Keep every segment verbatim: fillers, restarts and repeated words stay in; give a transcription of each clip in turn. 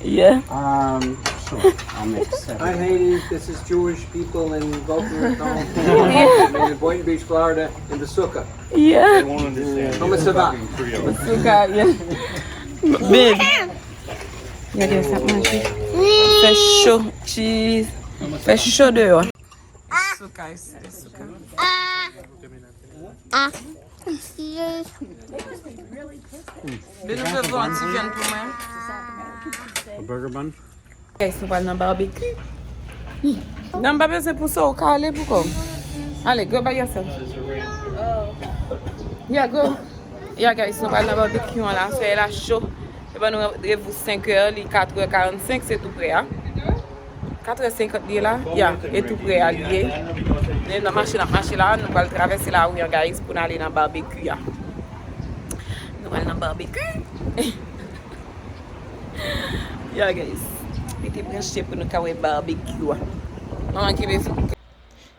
Yeah. Um, sure. I'll make seven. Hi, Haiti. This is Jewish people in Boca Raton, in Boynton Beach, Florida, in the sukkah. Yeah. Comment ça va? Suka, yeah. Babe. Gade sa manje. Fè cho. Cheese. Fè cho deyò. Suka, suka. Babe, nou dwe voye yon ti vyann pou mwen. A burger bun? Guys, nou pral nan barbecue. Non, m pa bezwen pouse w, kale pou kò w. Ale, go by yourself. Yeah, go. Yeah, guys, nou pral nan barbecue an la. Solèy la cho. E ban nou randevou senk è, li katrè karannsenk, se tou prè a. Katrè senkant li ye la? Yeah, e tou prè a li ye. E nan mache n ap mache la, nou pral travèse lari an, guys, pou n ale nan barbecue a. Nou pral nan barbecue. Yeah, guys. Rete branche pou nou ka wè barbecue a. Manman kenbe fou.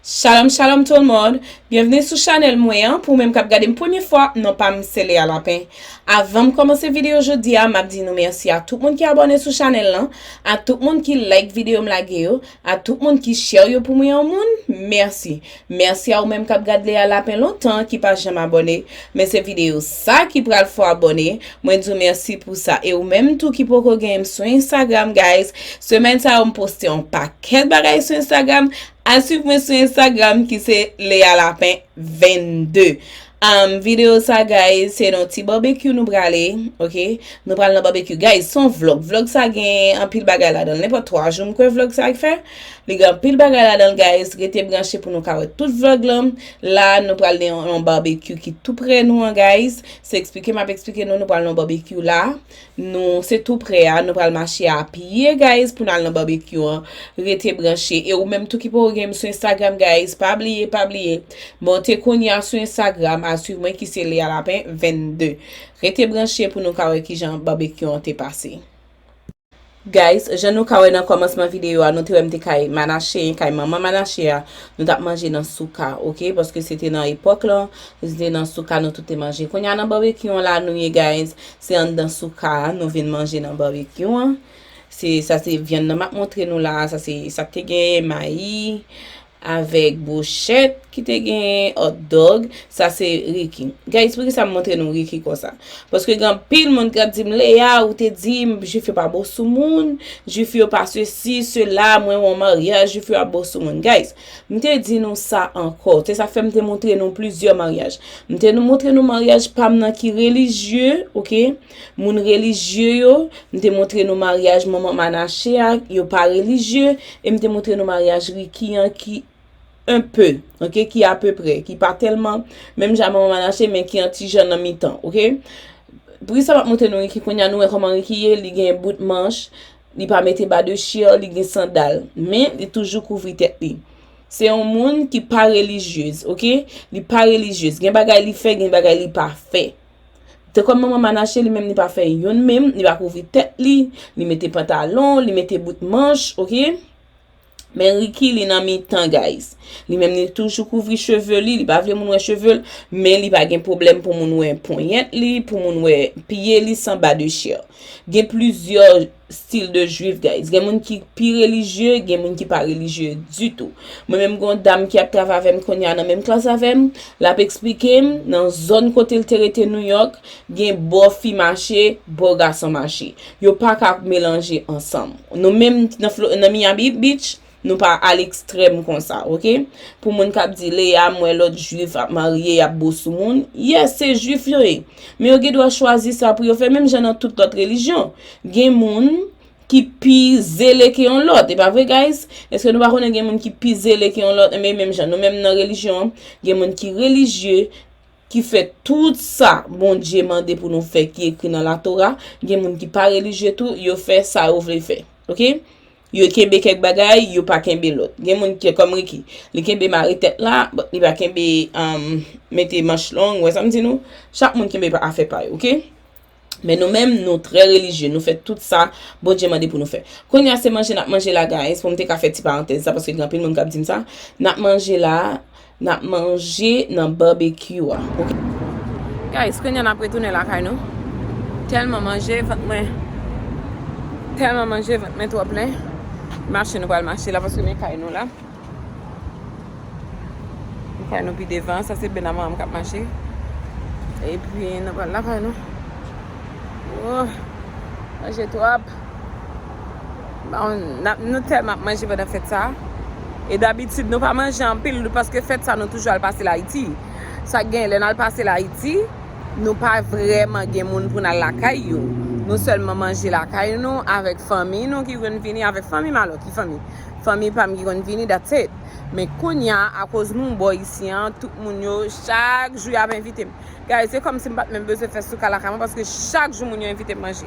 Shalom, shalom tout le monde. Byenvni sou chanèl mwen an. Pou ou menm k ap gade m premye fwa, non pa m se Lea Lapin. Avan m kòmanse videyo jodi a, m ap di nou mèsi a tout moun ki abòne sou chanèl lan, a tout moun ki like videyo m lage yo, a tout moun ki share yo pou mwen yon moun, mèsi. Mèsi a ou menm k ap gad Lea Lapin lontan, ki pa janm abòne. Men se videyo sa ki pral fè w abòne. Mwen di w mèsi pou sa. E ou menm tou ki poko genyen m sou Instagram, guys. Semèn sa yo, m poste yon pakèt bagay sou Instagram. Al swiv mwen sou Instagram ki se Lea Lapin vennde. Um, videyo sa, guys, se nan ti barbecue nou prale, ok? Nou pral nan barbecue. Guys, se yon vlog. Vlog sa gen anpil bagay ladan l. Nenpòt twa jou, m kwè vlog sa fè. Li gen anpil bagay ladan l, guys. Rete branche pou nou ka wè tout vlog lan. La, nou pral nan yon, yon barbecue ki tou prè nou an, guys. Se eksplike m ap eksplike nou, nou pral nan yon barbecue la. Nou, se tou prè a, nou pral mache a pye, guys, pou n al nan barbecue an. Rete branche. E ou menm tou ki poko gen m sou Instagram, guys, pa bliye, pa bliye. Monte kounye a sou Instagram, al swiv mwen ki se Lea Lapin vennde. Rete branche pou nou ka wè kijan barbecue an te pase. Guys, jan nou ka wè nan kòmansman videyo a, nou te wè m te kay Manache, kay manman Manache a, nou t ap manje nan souka, ok? Paske se te nan epòk lan, se te nan souka nou tout te manje. Kounye a nan barbecue an la nou ye, guys, se anndan souka a nou vin manje nan barbecue an. Se, sa se vyann nan m ap montre nou la a, sa se sa k te gen mayi, avèk bwochèt ki te gen hot dog. Sa se Ricky. Guys, poukisa m montre nou Ricky konsa? Paske gen anpil moun k ap di m, Lea, ou te di m, Jwif yo pa bon sou moun, Jwif yo pa sesi, sela, mwen wè yon maryaj, Jwif yo ap bon sou moun. Guys, m te di nou sa ankò. Se sa k fè m te montre nou plizyè maryaj. M te nou montre nou maryaj pa m nan ki relijye, ok? Moun relijye yo, m te montre nou maryaj manman Manache a, yo pa relijye, e m te montre nou maryaj Ricky an ki un peu, ok, ki apeprè, ki pa tèlman menm jan manman Manache, men ki yon ti jan nan mitan, ok? Poukisa m ap montre nou Ricky kounye a, nou wè kòman Ricky ye, li gen bout manch, li pa mete ba de chè, li gen sandal, men li toujou kouvri tèt li. Se yon moun ki pa relijyez, ok? Li pa relijyez. Gen bagay li fè, gen bagay li pa fè. Te kòm manman Manache, li menm li pa fè yonn menm, li pa kouvri tèt li, li mete pantalon, li mete bout manch, ok? Men Ricky, li nan mitan, guys. Li menm li toujou kouvri cheve li, li pa vle moun wè cheve l, men li pa gen pwoblèm pou moun wè ponyèt li, pou moun wè pye li san ba de chè. Gen plizyè stil de jwif, guys. Gen moun ki pi relijye, gen moun ki pa relijye ditou. Mwen menm gen yon dam ki ap travay avè m kounye a nan menm klas avè m, l ap eksplike m nan zòn kote l te rete Nouyòk, gen bò fi mache, bò gason mache. Yo pa ka melanje ansanm. Nou menm nan Flo-, nan Miami Beach, nou pa al ekstrèm konsa, ok? Pou moun k ap di, Lea, m wè lòt jwif ap marye, y ap bo sou moun. Yes, se jwif yo ye. Men yo gen dwa chwazi sa pou yo fè, menm jan nan tout lòt relijyon. Gen moun ki pi zele ke yon lòt. E pa vre, guys? Èske nou pa konnen gen moun ki pi zele ke yon lòt? Enben, menm jan, nou menm nan relijyon an, gen moun ki relijye, ki fè tout sa Bondye mande pou nou fè, ki ekri nan Latora. Gen moun ki pa relijye tou, yo fè sa yo vle fè. Ok? Yo kenbe kèk bagay, yo pa kenbe lòt. Gen moun ki kòm Ricky, li kenbe mare tèt la, but li pa kenbe, um, mete manch long, ou wè sa m di nou? Chak moun kenbe pa afè pa yo, ok? Men nou menm, nou trè relijye, nou fè tout sa Bondye mande pou nou fè. Kounye a se manje n ap manje la, guys, pou m te ka fè ti parantèz sa, paske gen anpil moun k ap di m sa. N ap manje la, n ap manje nan barbecue a, ok? Guys, kounye a n ap retounen lakay nou. Tèlman manje, vant mwen. Tèlman manje, vant mwen twò plen. Mache nou pral mache la, paske men kay nou la. Men kay nou pi devan, sa se Bena manman m k ap mache. Epi, nou pral lakay nou. Oh, manje twòp. Bon, n ap, nou tèlman ap manje pandan fèt sa. E dabitid, nou pa manje anpil, paske fèt sa, nou toujou al pase l Ayiti. Sa k gen, lè n al pase l Ayiti, nou pa vrèman gen moun pou n al lakay yo. Nou sèlman manje lakay nou, avèk fanmi nou ki konn vini, avèk fanmi m alò, ki fanmi? Fanmi pa m ki konn vini, that's it. Men kounye a, akoz nou bò isi an, tout moun yo, chak jou y ap envite m. Guys, se kòmsi m pa t menm bezwen fè souka lakay mwen, paske chak jou moun yo envite m manje.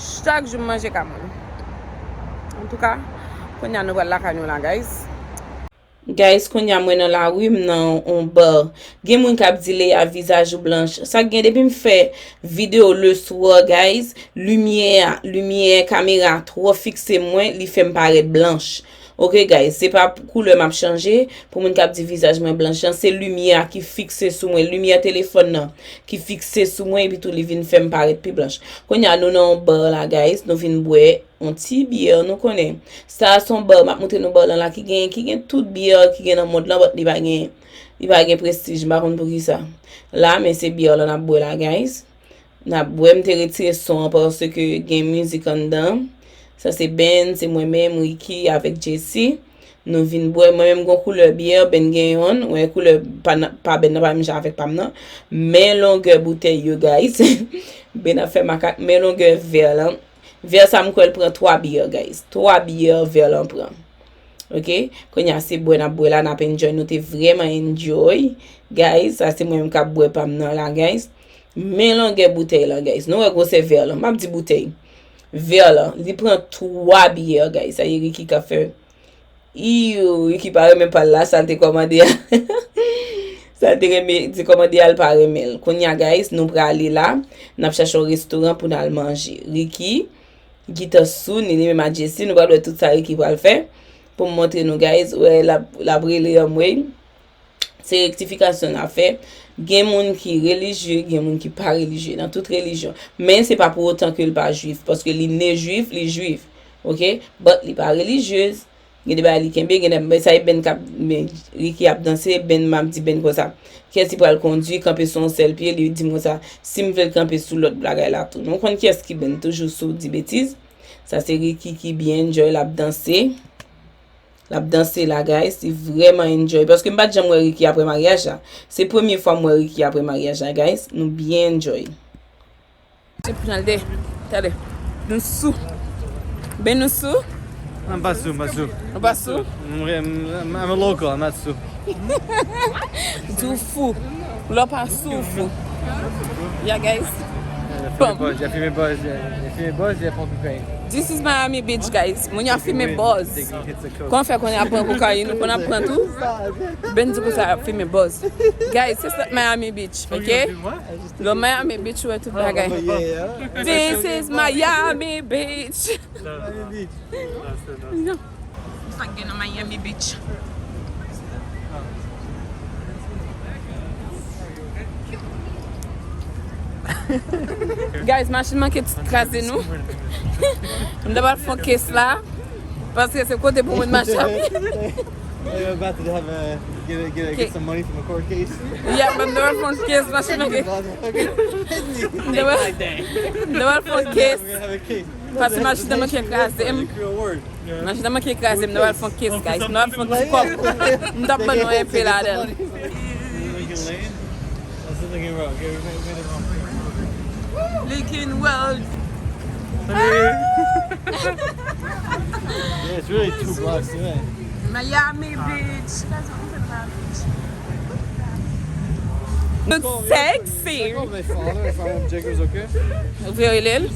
Chak jou m manje ka moun. Antouka, kounye a nou pral lakay nou la, guys. Guys, kounye a mwen nan lari, m nan on bar. Gen moun k ap di, "Leya, vizaj ou blanch." Sa k gen, depi m fè videyo leswa, guys, limyè a, limyè kamera a twò fikse mwen, li fè m parèt blanch. Ok, guys, se pa koulè m ap chanje pou moun k ap di vizaj mwen blanch lan, se limyè a ki fikse sou mwen, limyè telefòn nan ki fikse sou mwen, epi tou li vin fè m parèt pi blanch. Kounye a, nou nan yon bar la, guys, nou vin bwè yon ti byè, nou konnen. Sa a se yon bar, m ap montre nou bar lan la, ki gen, ki gen tout byè ki gen nan mond lan, but li pa gen, li pa gen prestij, m pa konn poukisa. La, men se byè lan n ap bwè la, guys. N ap bwè, m te retire son an paske gen mizik anndan. Sa se Ben, se mwen menm, Ricky avèk Jessie. Nou vin bwè, mwen menm gon koulè byè, Ben gen yonn, wè koulè pa, pa Ben nan pa menm jan avèk pa m nan. Men longè boutèy yo, guys. Ben ap fè makak, men longè vè lan. Vè sa m kwè l pran twa byè, guys. Twa byè vè lan pran. Ok? Kounye a se bwè n ap bwè la, n ap enjoy. Nou te vrèman enjoy. Guys, sa se mwen menm k ap bwè pa m nan la, guys. Men longè boutèy lan, guys. Nou wè gwosè vè lan. M ap di boutèy. Vè lan. Li pran twa byè, guys. Sa e Ricky k ap fè. Iw, Ricky pa renmen pa l la, sa l te kòmande a. Sa l te renmen, te kòmande a, l pa renmen l. Kounye a, guys, nou prale la. N ap chache yon restoran pou n al manje. Ricky, Gita Sou, ni li menm a Jessie, nou pral wè tout sa Ricky pral fè. Pou m montre nou, guys, wè, l ap, l ap rele anmwey. Se rektifikasyon n ap fè. Gen moun ki relijye, gen moun ki pa relijye nan tout relijyon. Men se pa pou otan ke l pa jwif, paske li ne jwif, li jwif. Ok? But li pa relijyez. Gen de bagay li kenbe, gen de, men sa e Ben k ap, men Ricky ap danse, Ben, m ap di Ben konsa. Kiyès ki pral kondwi, kanpe sou yon sèl pye, li di m konsa, si m vle l kanpe sou lòt bagay la tou. Nou konn kiyès ki Ben, toujou sou di betiz. Sa se Ricky ki byen enjoy, l ap danse. L ap danse la, guys. Li vrèman enjoy. Paske m pa t janm wè Ricky apre maryaj la. Se premye fwa m wè Ricky apre maryaj la, guys. Nou byen enjoy. Se pou n al de. Tande. Nou sou. Ben nou sou. M pa sou, m pa sou. Ou pa sou? M, m, I'm a local, I'm not sou. Di w fou. Lè w pa sou, w fou. Yeah, guys. Bon. Buzz, y a filmé Buzz, y a, y a filmé Buzz, y a pran kokayin. This is Miami Beach, guys. Moun y ap filme Buzz. Kon fè konn y ap pran kokayin, ou konn ap pran tou. Ben di konsa y ap filme Buzz. Guys, se sa Miami Beach, ok? Lè Miami Beach, ou wè tout bagay. This is Miami Beach. Miami Beach. Non. Sa gen nan Miami Beach. Guys, machin manke kraze nou. M ta pral fè yon case la. Paske se kote pou moun mache a pye. We're about to have a, get, a, get, a, get some money from a court case. Yeah, but m ta pral fè yon case, machin manke. M ta pral, m ta pral fè yon case. Paske machin nan manke kraze m. Machin nan manke kraze m, m ta pral fè yon case, guys. M ta pral fè yon ti kòb. M ta ban nou enpe ladan l. Lincoln World. Yeah, it's really two blocks away. Miami Beach. Sexy. Call my father if I want Jacob's, okay? Ou vle rele l?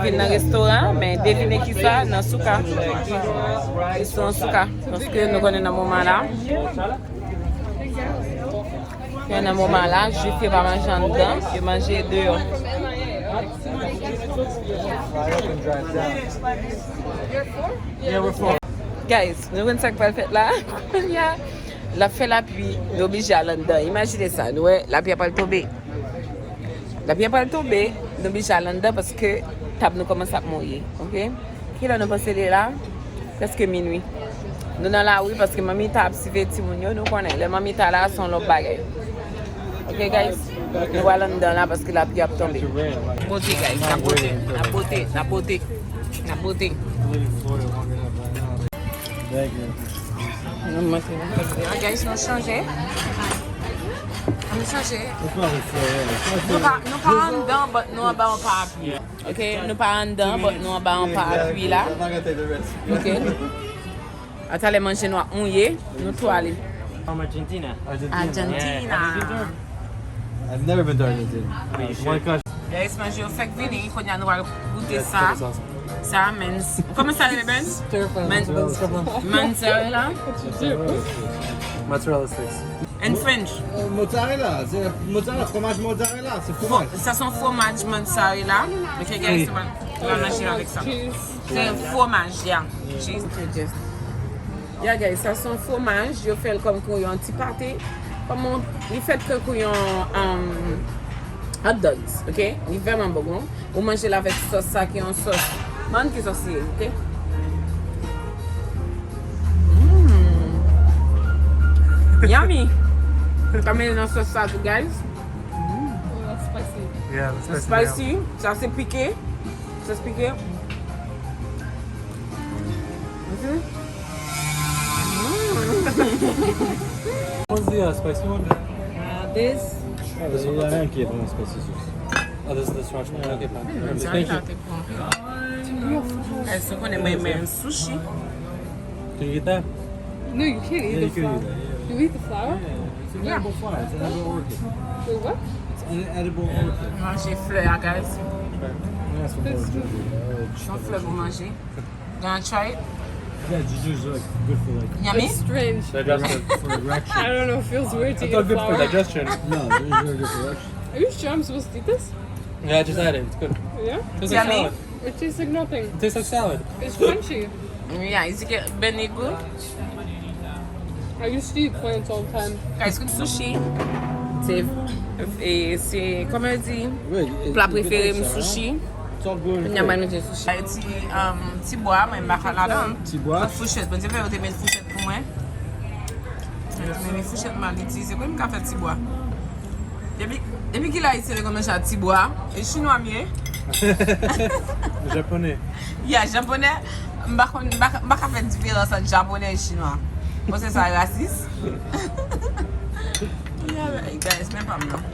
Vin nan restoran, men devine kisa, nan Souka. Restoran Souka. Paske nou konnen nan moman la. Yo nan moman la, jwif yo pa manje anndan, yo manje deyò. Guys, nou konn sa k pral fèt la? Kounye a, l ap fè lapli, nou oblije al anndan. Imajine sa, nou wè, lapli a pral tonbe. Lapli a pral tonbe, nou oblije al anndan paske tab nou kòmanse ap mouye, oke? Kilè nou panse li la? Prèske minui. Nou nan lari paske manmi ta ap siveye timoun yo, nou konnen. Lè manmi ta la, se yon lòt bagay. Oke, guys? Nou al anndan la paske lapli ap tonbe. Bote, guys, n ap bote, n ap bote, n ap bote, n ap bote. Thank you. Ah, guys, nou chanje. Nou chanje. Nou pa, nou pa anndan, but nou anba yon parapli. Ok, nou pa anndan, but nou anba yon parapli la. Ok. Atalè manje nou ap mouye, nou tou ale. From Argentina. Argentina. Argentina. I've never been to Argentina. One country. Guys, manje yo fèk vini, kounye a nou pral goute sa. Sa, mens. Kòman sa rele, Ben? Stir fry mozzarella. Mozzarella. Mozzarella sticks. In French. Euh, mozzarella, c'est mozzarella, fromage mozzarella, c'est fromage. Sa se yon fromaj mozzarella. Ok, guys, nou pral manje avèk sa. Se fromaj, yeah. Cheese. Yeah, guys, sa se yon fromaj. Yo fè l kòm kou yon ti pate. Kòman li fèt tankou yon, um, hot dogs, ok? Li vrèman bon, non? Ou manje l avèk sòs sa ki yon sòs. Bann ki sòs li ye, ok? Mm. Yummy! Sa mele nan sòs sa tou, guys. Mm. Oh, that's spicy. Yeah, that's spicy. Spicy. Sa se pike. Sa se pike. Ok. Mm. What's the, uh, spicy one? Uh, this. Oh, this one. Il y a rien qui est vraiment spicy sauce. Oh, this is the sriracha one. Ok, fine. Mm, thank you. Èske w konnen mwen renmen sushi? Can you get that? No, you can't eat the flour. Yeah, you can eat that, yeah. You eat the flour? Yeah, it's an edible flour. It's an edible orchid. Wait, what? It's an edible orchid. Manje flè a, guys. Yeah, some more ginger. Son flè pou manje. Gonna try it? Yeah, ginger's, like, good for, like, yummy? It's strange. Digestion. For erection. I don't know, it feels weird to eat a flower. I thought good for digestion. No, ginger's really good for erection. Are you sure I'm supposed to eat this? Yeah, just add it. It's good. Yeah? Tastes like salad. Yummy? It tastes like nothing. It tastes like salad. It's crunchy. Yeah, it's good. Beni gou. I used to eat plants all the time. Guys, sushi. Se, e, se, kòman yo di? Pla prefere m, sushi. Kounye a m al manje sushi. Ti, um, ti bwa, mwen m pa ka ladan. Ti bwa? Fouchèt. Bondye fè yo te met fouchèt pou mwen. Men fouchèt m al itilize. Kòman m ka fè ti bwa? Depi, depi kilè Ayisyen te konn manje ak ti bwa? E chinwa m ye? Japonais. Yeah, japonais. M pa konn, m pa, m pa ka fè diferans ant japonais e chinwa. Bon, se sa rasis. Yeah, guys, men pa m nan.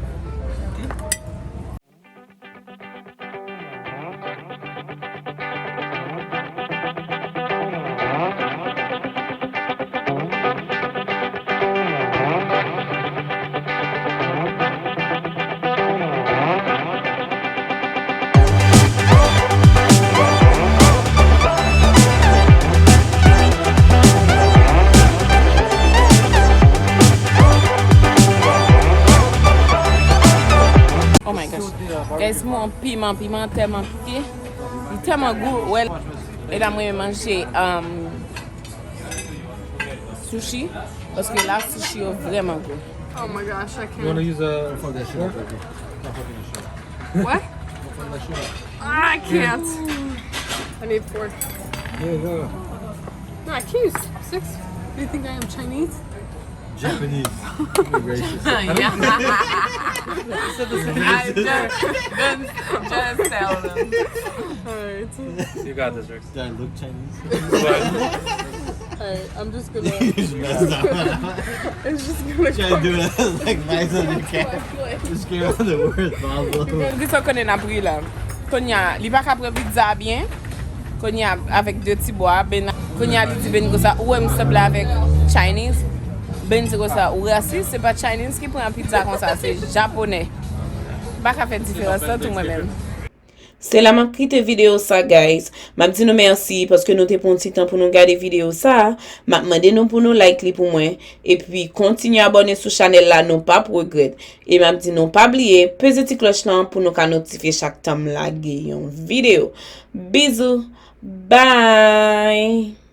Oh my gosh. Guys, mwen piman, piman tèlman pike. Li tèlman gou. Wè, e la mwen manje, um, sushi. Paske la, sushi yo vrèman gou. Oh my gosh, I can't. You wanna use a fork? What? I can't. I need four. There you go. No, I can't use six. You think I am Chinese? Japanese. Racist. Yeah. I just, just, just tell them. All right. You got this, Rex. Do I look Chinese? What? All right, I'm just gonna. You just messed up. It's just gonna. Try to do it as, like, nice as you can. Just give her the worst possible. Gisa konnen n ap ri la. Kounye a, li pa ka pran pizza a byen. Kounye a, avèk de ti bwa, Ben, kounye a, li di Ben konsa, ou wè m sanble avèk Chinese? Ben di konsa, ou rasis, se pa Chinese ki pran pizza konsa, se japonais. M pa ka fè diferans lan tou mwen menm. Se la m ap kite videyo sa, guys. M ap di nou mèsi paske nou te pran ti tan pou nou gade videyo sa. M ap mande nou pou nou like li pou mwen. Epi kontinye abòne sou chanèl la, nou p ap regrèt. E m ap di nou pa bliye peze ti klòch lan pou nou ka notifye chak tan m lage yon videyo. Bizou. Bye.